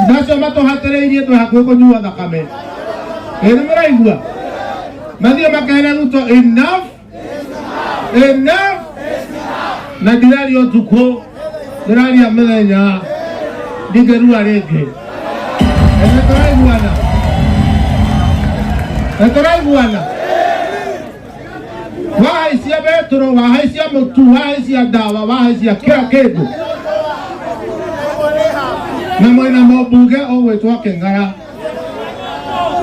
Nacio matũhatĩrĩirie twĩ hakuhĩ kũnyua thakame. Ĩ nĩ mũraigua? Mathiĩ makere Ruto enough enough. Na ndiraria ũtukũ, ndĩraria mũthenya, ndingĩrua rĩngĩ. Ĩ nĩ tũraiguana? Nĩ tũraiguana? Wahaicia betũrũ, wahaicia mũtu, wahaicia ndawa, wahaicia kila kĩndũ. Na mwĩna mũmbunge ũgwĩtwo Kĩng'ara,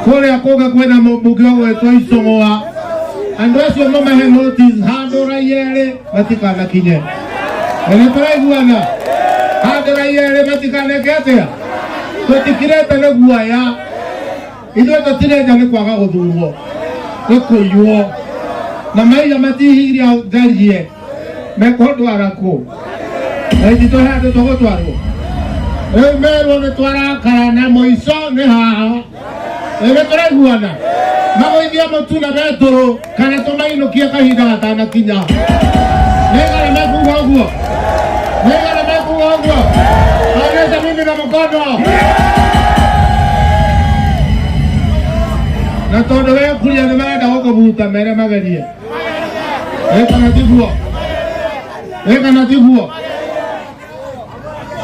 kũrĩa kũngĩ kwĩna mũmbunge ũgwĩtwo Icũng'wa. Andũ acio mũmahe notice handũ raia erĩ matikanakinye. Na nĩ tũraiguana? Handũ raia erĩ matikaneke atĩa? Tũtikirĩte nĩ guoya. Ithuĩ tũtirĩ nja nĩ kwaga gũthurwo, nĩ kũiywo. Na maiga matihiria njarie mekũndwara kũ? Na ititũhe andũ tũgũtwarwo. Rĩu merwo nĩ twarakara na mũico nĩ haha. Ĩ nĩ tũraiguana? Magũithie mũtu na betũrũ kana tũmainũkie kahinda gatanakinya. Nĩigana mekuga ũguo? Nĩigana mekuga ũguo? Onyesha mimi na mkono. Na tondũ we kuria nĩ marenda gũkũbuta mere magerie. Ĩ kana tiguo? Ĩ kana tiguo?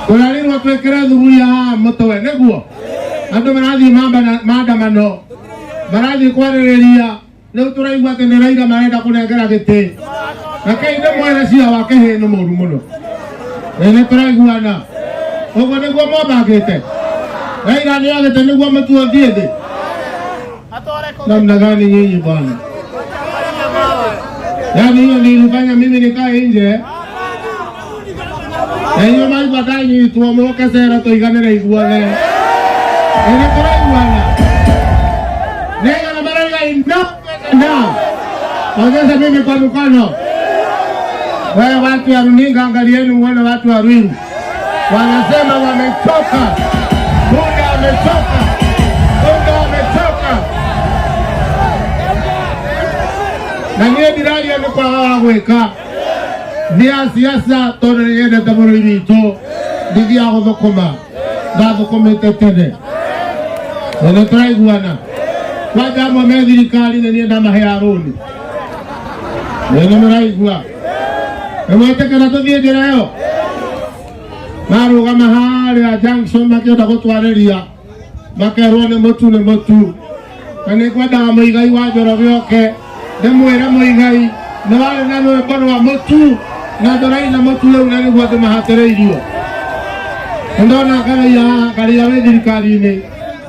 Tũrerirwo twĩkĩre thuburia haha mũtwe nĩguo andũ marathiĩ maandamano, marathiĩ kwarĩrĩria. Rĩu tũraigua atĩ nĩ Raila marenda kũnengera gĩtĩ. Rekei ndĩmwĩre cia wa kĩhĩ nĩ mũru mũno. Ĩ nĩ tũraiguana? Ũguo nĩguo mwabangĩte? Raila nĩ agĩte nĩguo mũtu ũthiĩ thĩ? Namna gani nyinyi bwana? Yaani hiyo ndio ilifanya mimi nikae nje. Na inyuĩ maigua ndanyitwo mũke cera tũiganĩre ithuothe. Ĩ nĩ tũraiguana? Nĩigana marauga enough is enough. Onyesha mimi kwa mkono. Wewe watu ya runinga, angalieni muone watu wa Ruiru wanasema wamechoka, punda amechoka, punda amechoka. Na niĩ ndiraria nĩ kwaga wa gwĩka nĩ ya siasa tondũ nĩ nyendete bũrũri witũ, ndithiaga gũthũkũma, ndathũkũmĩte tene. Na nĩ tũraiguana? Kwanja amwe me thirikari nĩ niĩ ndamaheaga rũni. Na nĩ mũraigua? Nĩ mwetĩkĩra tũthiĩ njĩra ĩyo? Marũgama harĩa junction makĩenda gũtwarĩria makerwo nĩ mũtu nĩ mũtu. Na nĩ ngwendaga Mũigai wa Njoroge oke ndĩmwĩre Mũigai nĩ warĩ na rwĩmbo rwa mũtu na ndũraina mũtu rĩu na nĩguo andũ mahatĩrĩirio. Nĩ ndona Ngaraiya haha, Ngaraiya wĩ thirikari-inĩ,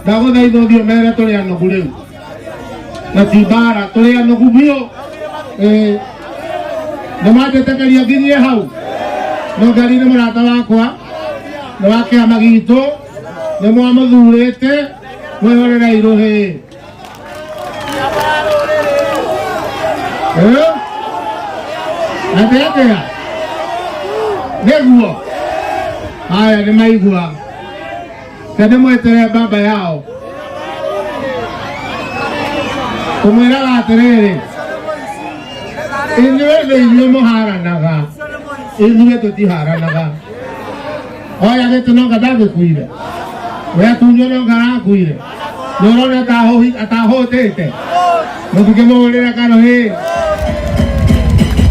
ndagũthaitha ũthiĩ ũmere tũrĩ anogu rĩu na ti mbara, tũrĩ anogu biũ. Ĩĩ, nĩ manjĩtĩkĩria nginyie hau. No Ngai nĩ mũrata wakwa, nĩ wa kĩama gitũ, nĩ mwamũthurĩte, mwĩhorerei rũhĩ. Eh? Atĩ atĩa? Nĩguo. Haya nĩ maigua. Ke ndĩmwĩtĩre baba yao. Kũmwĩraga atĩrĩrĩ, inyuĩ nĩ inyuĩ mũharanaga, ithuĩ tũtiharanaga. Oya gĩtĩ no nga ndagĩkuire, we atunywo no nga arakuire, nĩ ũrona atahũtĩte, mũtingĩmũhũrĩra karũhĩ.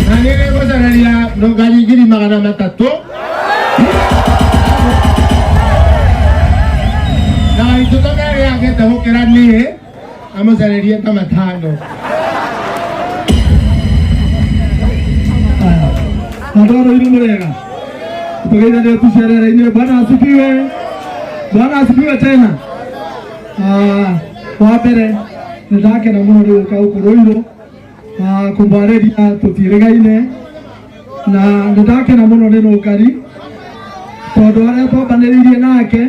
Na niĩ nĩngũcareria ndũngari 300,000 na itũtũ merĩ agĩte gũkĩra niĩ amũcarerie ta matano. Andũ a Ruiru mũrega, tũgeithanie tucerere-inĩ. Bwana asifiwe, Bwana asifiwe tena. Ah, wa mbere nĩ ndakena mũno nĩ gũka gũkũ Ruiru. Ah, kũmwarĩria tũtiĩrĩgaine na nĩ ndakena mũno nĩ Nũngari tondũ arĩa twambanĩrĩirie nake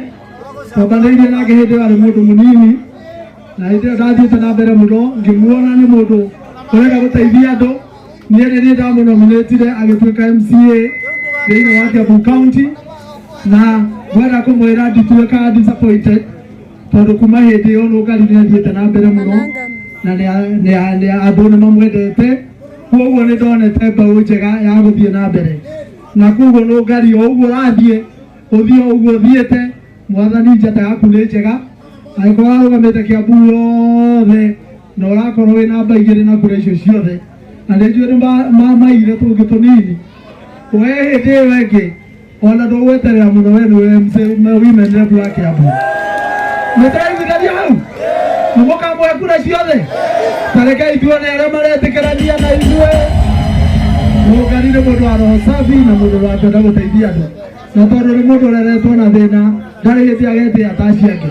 hĩndĩ ĩyo arĩ mũndũ mũnini na hĩndĩ ĩyo ndathiĩte na mbere mũno ngĩmuona nĩ mũndũ ũrenda gũteithia andũ. Niĩ nĩ niĩ ndamũnominĩtire agĩtuĩka MCA thĩinĩ wa Kiambu County na ngwenda kũmwĩra ndituĩkaga disappointed tondũ kuma hĩndĩ ĩyo Nũngari nĩ athiĩte na mbere mũno na andũ nĩ mamwendete, koguo nĩ ndonete mbeũ njega ya gũthiĩ na mbere, na koguo Nũngari o ũguo ũrathiĩ ũthiĩ o ũguo ũthiĩte. Mwathani, njata yaku nĩ njega. Angĩkorwo arũgamĩte Kiambu yothe na ũrakorwo wĩ namba igĩrĩ na kura icio ciothe, na nĩ njũĩ nĩ maire tũngĩ tũnini, we hĩndĩ ĩyo ĩngĩ ona ndũgweterera mũno, we nĩwe women rep wa Kiambu. Nĩ tũraiguithania hau? Nĩ mũkamũhe kura ciothe? Ta rekei tuone arĩa maretĩkĩrania na ithuĩ. Mũngari nĩ mũndũ wa roho safi na mũndũ wa kwenda gũteithia andũ, na tondũ nĩ mũndũ ũreretwo na thĩna, ndarĩ hĩndĩ agetĩa ta acio angĩ.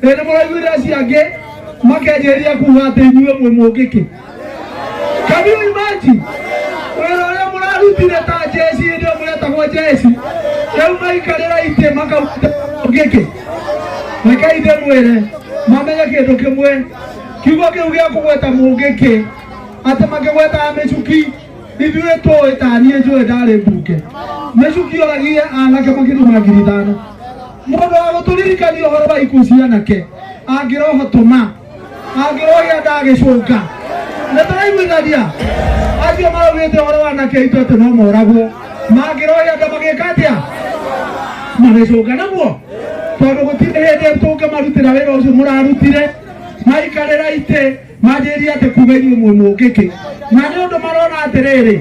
Ĩ nĩ mũraiguire acio angĩ makenjĩria kuga atĩ inyuĩ mwĩ mũngĩkĩ? Can you imagine? Wĩra ũrĩa mũrarutire ta jeshi hĩndĩ ĩyo mũretagwo jeshi, rĩu maikarĩra itĩ makauga mũngĩkĩ. Rekei ndĩmwĩre mamenye kĩndũ kĩmwe, kiugo kĩu gĩa kũgweta mũngĩkĩ, atĩ makĩgwetaga mĩcuki, ithuĩ tũĩ ta niĩ njũĩ ndarĩ mbunge, mĩcuki yoragie anake makĩria ma 5,000. Mũndũ wa gũtũririkania ũhoro wa ikuũ cia anake angĩrohotoma angĩrohĩa ndagĩcũnga. Nĩ tũraiguithania acio maraugĩte ũhoro wa anake aitũ atĩ no moragwo, mangĩrohĩa nda magĩka atĩa? Magĩcũnga naguo, tondũ gũtirĩ hĩndĩ tũngĩmarutĩra wĩra ũcio mũrarutire. Maikarĩra itĩ manjĩrie atĩ kuga inyuĩ mwĩ mũngĩkĩ, na nĩ ũndũ marona atĩrĩrĩ,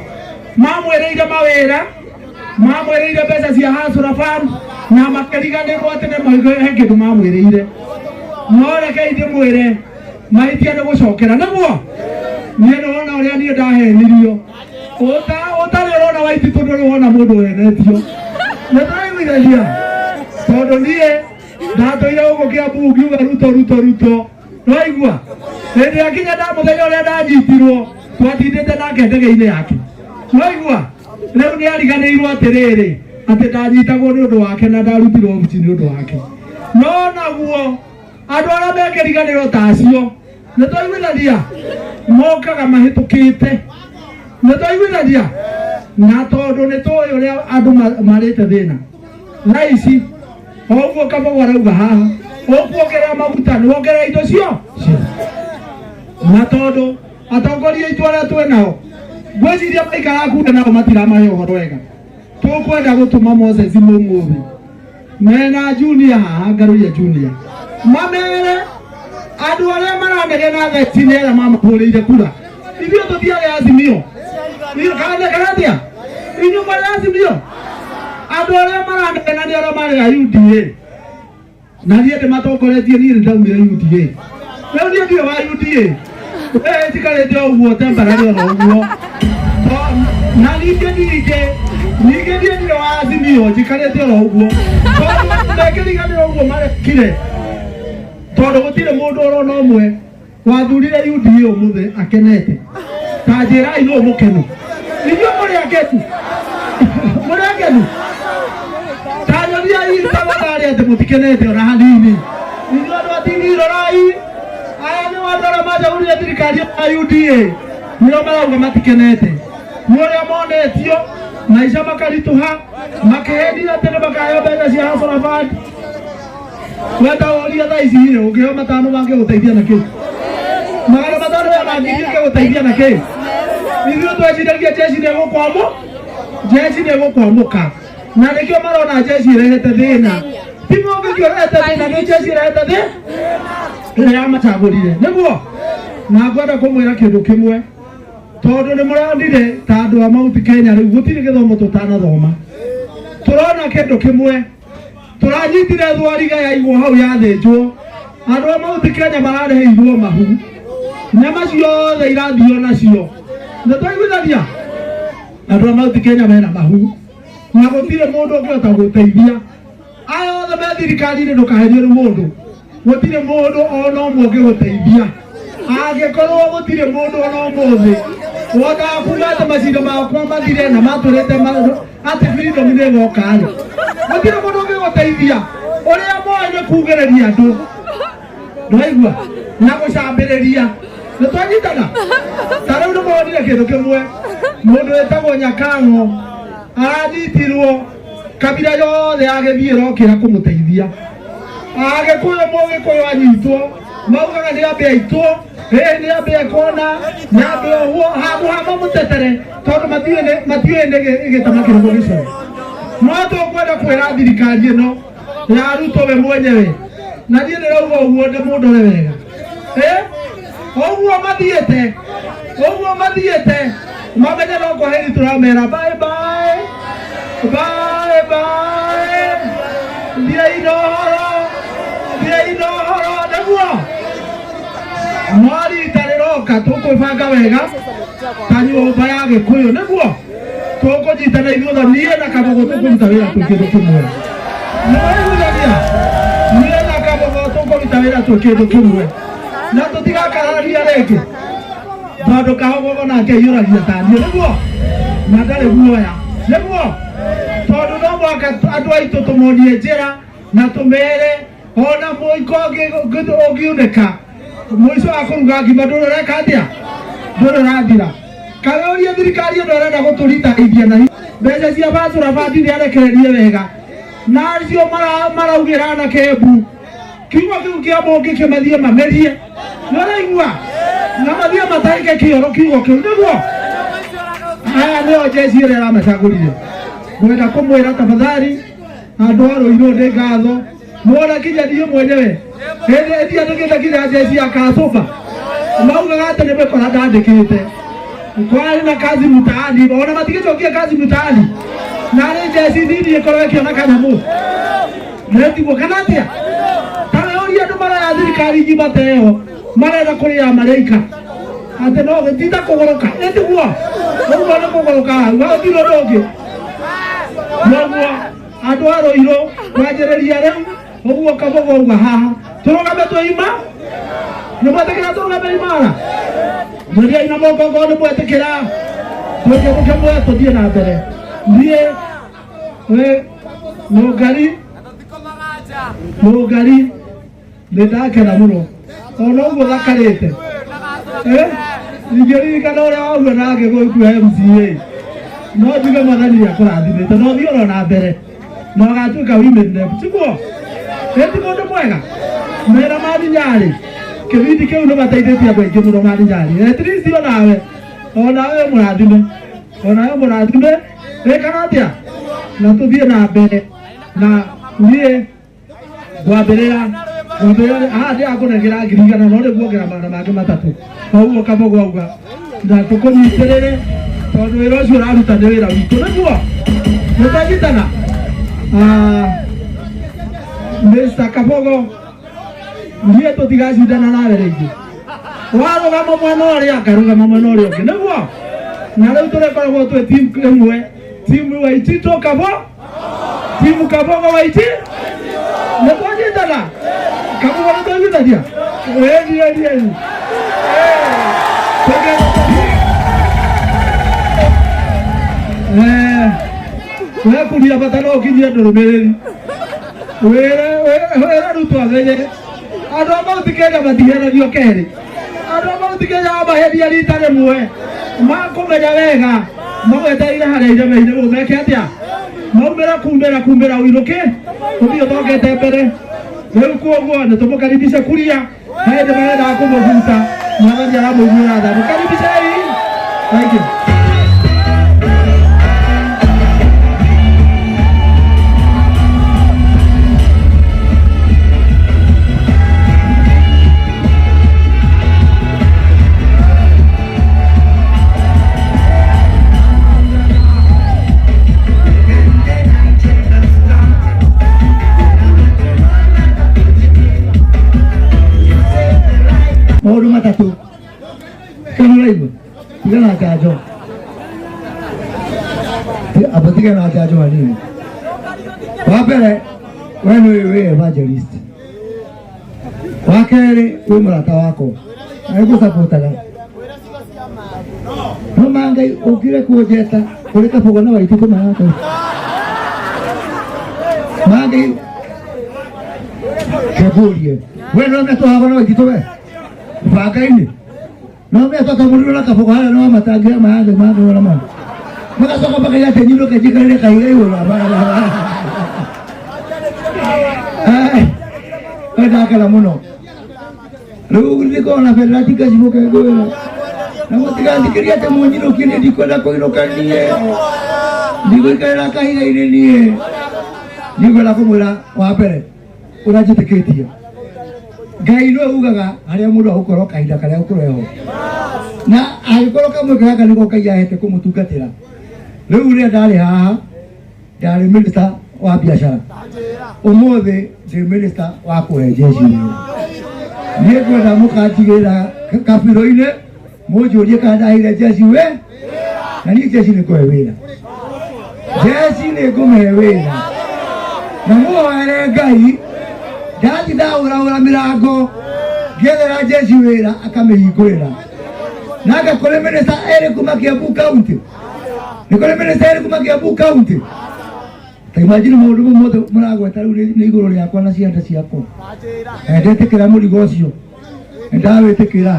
mamwĩrĩire mawĩra, mamwĩrĩire mbeca cia Hustler Fund, na makĩriganĩrwo atĩ nĩ he kĩndũ mamwĩrĩire. No rekei ndĩmwĩre, mahĩtia nĩ gũcokera nĩguo. Niĩ nĩwona ũrĩa niĩ ndahenirio, ũtarĩ ũrona Waititũ, ndũrĩ wona mũndũ ũhenetio. Nĩ tũraiguithania? Tondũ niĩ ndatũire gũkũ Kĩambu ngiuga Ruto, Ruto, Ruto. Nĩwaigua hĩndĩ ĩrĩa nginya nda mũthenya ũrĩa ndanyitirwo twatindĩte nake ndege-inĩ yake. Nĩwaigua rĩu nĩ ariganĩirwo atĩrĩrĩ, atĩ ndanyitagwo nĩ ũndũ wake na ndarutirwo obici nĩ ũndũ wake. No naguo andũ arĩa mekĩriganĩro ta acio, nĩ twaiguithania, mokaga mahĩtũkĩte. Nĩ twaiguithania? Na tondũ nĩ tũĩ ũrĩa andũ marĩte thĩna thaa ici, o ũguo Kabogo arauga haha, ũkuongerera maguta nĩ wongerera indo cio. Na tondũ atongoria aitũ arĩa twĩ nao, ngwĩciria maikara kura nao matiramahe ũhoro wega. Tũkwenda gũtũma Moses Mũng'ũthi mena Junior haha, Ngaruiya Junior, mamere andũ arĩa maranegena thaa ici nĩ arĩa mamahũrĩire kura. Ithuĩ tũtiarĩ Azimio kana kana atĩa? Inyuĩ mwarĩ Azimio? Andũ arĩa maranegena nĩ arĩa marĩ a UDA, na niĩ ndĩmatongoretie. Niĩ nĩ ndaumire UDA, rĩu niĩ ndirĩ wa UDA. We njikarĩte o ũguo tembararĩ oro ũguo. Na ningĩ niĩ ndirĩ wa Azimio, njikarĩte oro ũguo tondũ ndekĩriganĩrwo ũguo marekire, tondũ gũtirĩ mũndũ orona ũmwe wathurire UDA ũmũthĩ akenete. Ta njĩrai, nũ mũkenu? Inyuĩ mũrĩ akenu? Mũrĩ akenu? Ta nyoniai tabatharĩ atĩ mũtikenete ona hanini. Inyuĩ andũ a TV, rorai, aya nĩ andũ arĩa manjagũrire thirikari ya UDA, nĩo marauga matikenete nĩ ũrĩa monetio maica makaritũha, makĩhenio atĩ nĩ makaheo mbeca cia Hustler Fund. Wenda ũria thaa ici rĩ, ũngĩheo 500 mangĩgũteithia na kĩ? 500 ya ngiri ĩngĩgũteithia na kĩ? Ithuĩ tweciragia jeshi nĩ ĩgũkwamũ, jeshi nĩ ĩgũkwamũka, na nĩkĩo marona jeshi ĩrehete thĩna. Ti mũngĩki ũrehete thĩna, nĩ jeshi ĩrehete thĩna ĩrĩa yamacagũrire nĩguo. Na ngwenda kũmwĩra kĩndũ kĩmwe, tondũ nĩ mũronire ta andũ a Mount Kenya rĩu gũtirĩ gĩthomo tũtanathoma. Tũrona kĩndũ kĩmwe, tũranyitire thwariga yaigwo hau yathĩnjwo. Andũ a Mount Kenya mararĩhĩirwo mahu, nyama ciothe irathio nacio. Nĩ twaiguithania? Andũ a Mount Kenya mena mahu na gũtirĩ mũndũ ũngĩhota gũteithia. Aya othe me thirikari-inĩ, ndũkaherio nĩ mũndũ, gũtirĩ mũndũ ona ũmwe ũngĩgũteithia. Angĩkorwo gũtirĩ mũndũ ona ũmũthĩ wotaga kuga atĩ macinda makwa mathire na matũrĩte atĩ freedom nĩ ĩgoka rĩ, gũtirĩ mũndũ ũngĩgũteithia. Ũrĩa moĩ nĩ kugĩrĩria andũ, ndwaigua, na gũcambĩrĩria. Nĩ twanyitana? Ta rĩu nĩ monire kĩndũ kĩmwe, mũndũ wĩtagwo Nyakang'o aranyitirwo, kabira yothe agĩthiĩ ĩrokĩra kũmũteithia. Agĩkũyũ, mũgĩkũyũ anyitwo, maugaga nĩ ambe aitwo, ĩ nĩ ambe ekona, nĩ ambe ohwo, handũ ha mamũtetere, tondũ matiũĩ nĩ gĩtama kĩrĩkũ gĩcoro. No tũkwenda kwĩra thirikari ĩno Ya Ruto we mwenyewe na niĩ ndĩrauga ũguo ndĩmũndore wega. Ũguo mathiĩte, ũguo mathiĩte mamenye no kwaheri tũramera bye bye bye bye, thiĩi na ũhoro, thiĩi na ũhoro nĩguo no rita rĩroka tũkwĩbanga wega ta nyũmba ya Gĩkũyũ nĩguo tũkũnyitana ithuothe, niĩ na Kabogo tũkũruta wĩra twĩ kĩndũ kĩmwe. Nĩwaiguithania? Niĩ na Kabogo tũkũruta wĩra twĩ kĩndũ kĩmwe na tũtigakarararia rĩngĩ tondũ Kabogo nake aiyũragia ta niĩ nĩguo na ndarĩ guoya nĩguo tondũ no mũhaka andũ aitũ tũmonie njĩra na tũmere ona mũiko ũngiunĩka mũico wa kũruga ngima ndũrĩ ũreka atĩa, ndũrĩ ũrathira. Kana ũrie thirikari ĩno ĩrenda gũtũritaithia na mbeca cia bacũra bandi nĩ arekererie wega na acio maraugĩra anake mbu kiugo kĩu kĩa mũngĩ kĩmathiĩ mamerie nĩ ũraigua na mathiĩ matahĩke kĩoro kiugo kĩu nĩguo aya nĩo jeshi ĩrĩa ĩramacagũrire. Ngwenda kũmwĩra tafadhali andũ a Rũirũ nĩ ngatho mwona kinya niĩ mwenyewe hĩndĩ ĩtiandĩkĩte kinya jeshi ya Kasũba maugaga atĩ nĩ mĩkora ndandĩkĩte kwarĩ na kazi mtaani ona matigĩcokia kazi mtaani narĩ jeshi nini ĩkorwo ĩkĩona kanyamũ nĩtiguo kana atĩa ta ũria andũ maraya thirikari ngima ta ĩyo marenda kũrĩa marĩika atĩ no gĩtinda kũgũrũka ĩtiguo ũguo nĩ kũgũrũka hau gũtirĩ ũndũ ũngĩ. Noguo andũ a Rũirũ kwanjĩrĩria rĩu ũguo Kabogo auga haha tũrũgame twĩ ima nĩ mwetĩkĩra tũrũgame imara nyonia na moko ngorwo nĩ mwetĩkĩra twĩ kĩndũ kĩmwe tũthiĩ na mbere. Niĩ we Mũngari, Mũngari nĩ ndakena mũno ona ũguo thakarĩte ingĩririkana ũrĩa waua nake gũkua MCA no njuge mwathani nĩ akũrathimĩte no thiĩ oro na mbere na ũgatuĩka women rep tiguo ĩti mũndũ mwega mera maninyarĩ kĩbindi kĩu nĩ mateithĩtie andũ aingĩ mũno maninyarĩ at least onawe onawe mũrathime onawe mũrathime ĩkana atĩa na tũthiĩ na mbere na niĩ ngwambĩrĩra ngwambĩrĩra haha ndĩrakũnengera 100,000 no nĩguongera 300 koguo Kabogo auga na tũkũnyitĩrĩre tondũ wĩra ũcio ũraruta nĩ wĩra witũ nĩguo nĩtwanyitana. Mr. Kabogo niĩ tũtigacindana nawe rĩngĩ warũgama mwena ũrĩa ngarũgama mwena ũrĩa ũngĩ nĩguo na rĩu tũrĩkoragwo twĩ timu ĩmwe timu Waititũ Kabo timu Kabogo Waiti nĩtwanyitana Kabogo nĩtwaiguithania ĩni ĩni ĩni we kuria bata no ũkinyie ndũrũmĩrĩri wĩre wĩre Ruto amenye andũ a Mount Kenya matiheragio kerĩ andũ a Mount Kenya wamaheria rita rĩmwe makũmenya wega magwetereire harĩa irema-inĩ ũguo meke atĩa maumĩra kumĩra kumĩra ũinũke ũthiĩ ũthongete mbere rĩu kuoguo nĩ tũmũkaribishe kuria hĩndĩ marendaga kũmũbuta mwathani aramũiguĩra tha mũkaribishei. Thank you. Maũndũ matatũ kana ũraigua tiga na njanjo amba tiga na njanjo hanini wa mbere we nĩ wĩ evangelist wa kerĩ wĩ mũrata wakwa na nĩngũcapotaga no mangai ũkire kũnjeta kũrĩ Kabogo na Waititũ maraka mangai kengũrie we no metwo na Waititũ we banga-inĩ no metwo kamũriro na Kabogo harĩa no matangira mayange mange na ma magacoka makaiga atĩ nyinũke njikarĩre kahiga igũrũ we ndakena mũno rĩu nĩkorwo na bendera tingacibũke ngwĩra na mũtiganjĩkĩrie atĩ mũnyinũkie niĩ ndikwenda kũinũka niĩ ndigũikarĩra kahiga-inĩ niĩ. Niĩ ngwenda kũmwĩra wa mbere ũrĩa njĩtĩkĩtie Ngai nĩwe ugaga harĩa mũndũ agũkorwo kahinda karĩa agũkorwo eho na angĩkorwo kamweke gaka nĩko Ngai ahete kũmũtungatĩra. Rĩu rĩrĩa ndarĩ haha ndarĩ minister wa biacara, ũmũthĩ ndĩ minister wa kũhe jeshi wĩra. Niĩ ngwenda mũkanjigĩrĩra kabirũ-inĩ mũnjũrie kana ndaheire jeshi we na niĩ jeshi nĩ ngũhe wĩra, jeshi nĩ ngũmĩhe wĩra na mũhoere Ngai ndathi ndahũrahũra mĩrango ngĩethera jeshi wĩra akamĩhingũrĩra. Nanga kũrĩ minister erĩ kuma Kiambu County, nĩ kũrĩ minister erĩ kuma Kiambu County. Ta imagine maũndũ mau mothe mũragweta rĩu nĩ igũrũ rĩakwa na cianda ciakwa. Na ndetĩkĩra mũrigo ũcio, ndawĩtĩkĩra.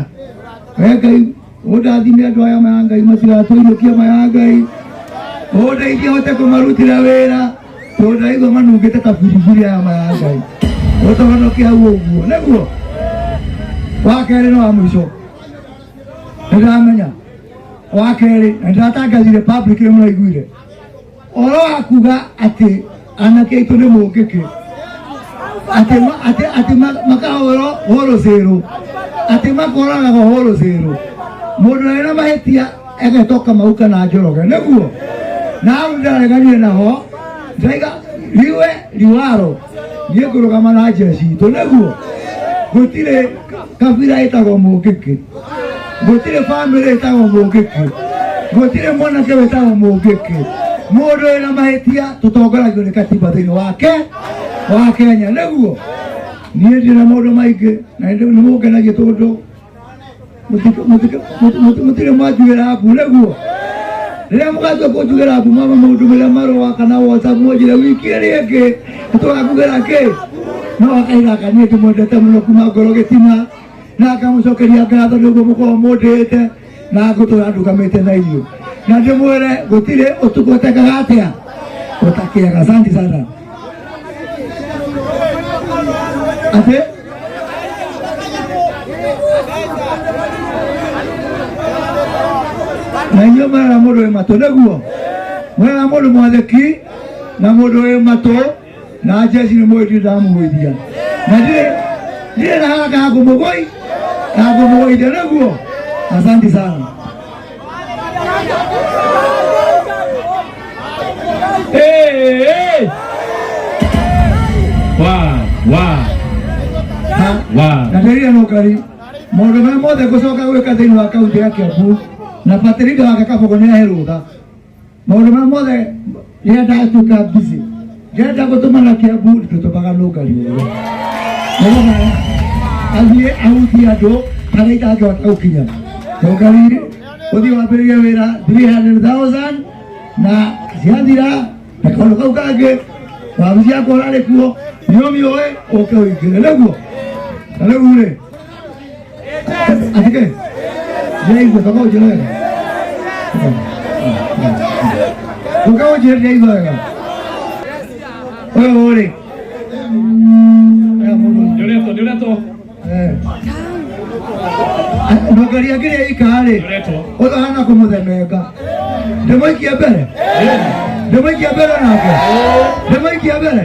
We Ngai ũndathime andũ aya maya Ngai matigatũinũkia maya Ngai ũndeithie hote kũmarutĩra wĩra tondũ ndaigua manungĩte ta biribiri aya maya Ngai ũtũhonokie hau ũguo nĩguo. Wa kerĩ no wa mũico nĩndamenya wa kerĩ na nĩndatangathire public nĩ mũraiguire ũhoro wa kuga atĩ anake aitũ nĩ mũngĩkĩ atĩ atĩ makahũrwo hũrũcĩrũ atĩ makoragwo hũrũcĩrũ mũndũ arĩ na mahĩtia egetwo Kamau kana Njoroge nĩguo. Na hau ndareganire naho ndaiga riwe riwaro niĩ ngũrũgama na jeshi itũ nĩguo. Gũtirĩ kabira ĩtagwo mũngĩkĩ, gũtirĩ bamĩrĩ ĩtagwo mũngĩkĩ, gũtirĩ mwanake wĩtagwo mũngĩkĩ. Mũndũ wĩna mahĩtia tũtongoragio nĩ katiba thĩinĩ wake wa Kenya nĩguo. Niĩ ndirĩ na maũndũ maingĩ na nĩ mũngenagia tondũ mũtirĩ mwanjugĩra mbu nĩguo. Rĩrĩa mũgatua kũnjugĩra mbu mama mũndũmĩre marũa kana WhatsApp mũnjĩre wiki ĩrĩa ĩngĩ nĩtũgakugĩra kĩ no akaira niĩ ndĩmwendete mũno kuma ngoro gĩtina na ngamũcokeria ngatho nĩguo mũkorwo mũndĩĩte na ngũtũra ndũgamĩte na inyuĩ na ndĩmwĩre gũtirĩ ũtukũ ũtekaga atĩa ũtakĩaga. Asante sana. Atĩ na inyuĩ mwerera mũndũ wĩ matũ nĩguo mwerera mũndũ mwathĩki na mũndũ wĩ matũ na jeshi nĩ mũĩ ndirĩ ndamũgũithia na ndirĩ na haraka ya kũmũgũi ya kũmũgũithia nĩguo. Asante sana. Hey, hey. Wa, wa, wa. Na ndĩrire nũkari maũndũ marĩa mothe ngũcoka gwĩka thĩinĩ wa kaunti ya Kiambu na Patrick wake Kabogo nĩ ahe rũtha maũndũ marĩa mothe rĩrĩa ndatuĩka busy ndĩrenda gũtũmana Kiambu ndũtũmaga nũngari ũguo nĩgetha athiĩ ahutie andũ harĩa itangĩhota gũkinya. Nũngari ũthiĩ wambĩrĩrie wĩra 300,000 na ciathira na kaũndũ kau kangĩ wabici yakwa ũrarĩ kuo nĩũmĩũĩ ũke ũingĩre nĩguo. Na rĩu rĩ atike ndĩraigua toka ũnjĩre wega toka ũnjĩre ndĩraigua wega ũyũ rĩ Nĩũretwo, nĩũretwo, ndũkaria kĩrĩa ikarĩ nĩũretwo. ũthahana kũmũthemenga ndĩmũikie mbere ndĩmũikie mbere nake ndĩmũikie mbere.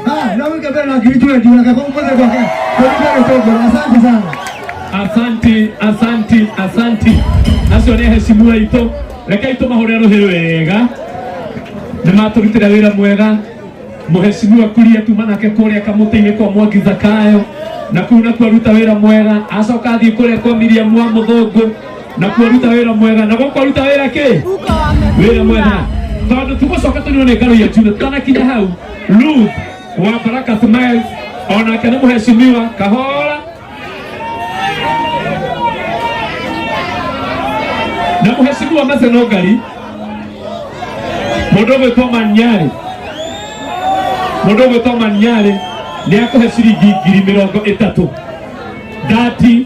Ah, ndĩmũikie mbere na 20,000 nake kũmũthe gwake kũringa gĩtũngũrũ. Asante sana. Asanti, asanti, asanti. Acio nĩ heshimu aitũ. Rekei tũmahũre rũhĩ wega. Nĩ matũrutĩra wĩra mwega. Mũheshimiwa Kuria tuma nake kũrĩa kamũtĩ-inĩ kwa Mwangi Zakayo na kũu nakuo aruta wĩra mwega. Acoka athiĩ kũrĩa kwa Miriam wa Mũthũngũ na kuo aruta wĩra mwega na gũkũ aruta wĩra kĩ wĩra mwega tondũ tũgũcoka tũnio nĩ ngaro ya Juna tutanakinya hau. Ruth wa Baraka Smiles onake nĩ mũheshimiwa kahora na mũheshimiwa Macenongari mũndũ ũgwĩtwo Manyarĩ mũndũ ũgwĩtwo Manyarĩ nĩ akũhe ciringi 30,000 30,000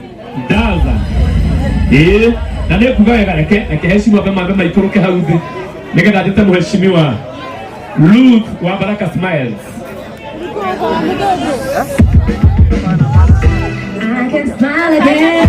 ĩĩ na nĩ kuga wega reke reke heshimiwa mambe mambe maikũrũke hau thĩ nĩgetha njĩte mũheshimiwa Ruth wa Baraka Smiles. I can smile again.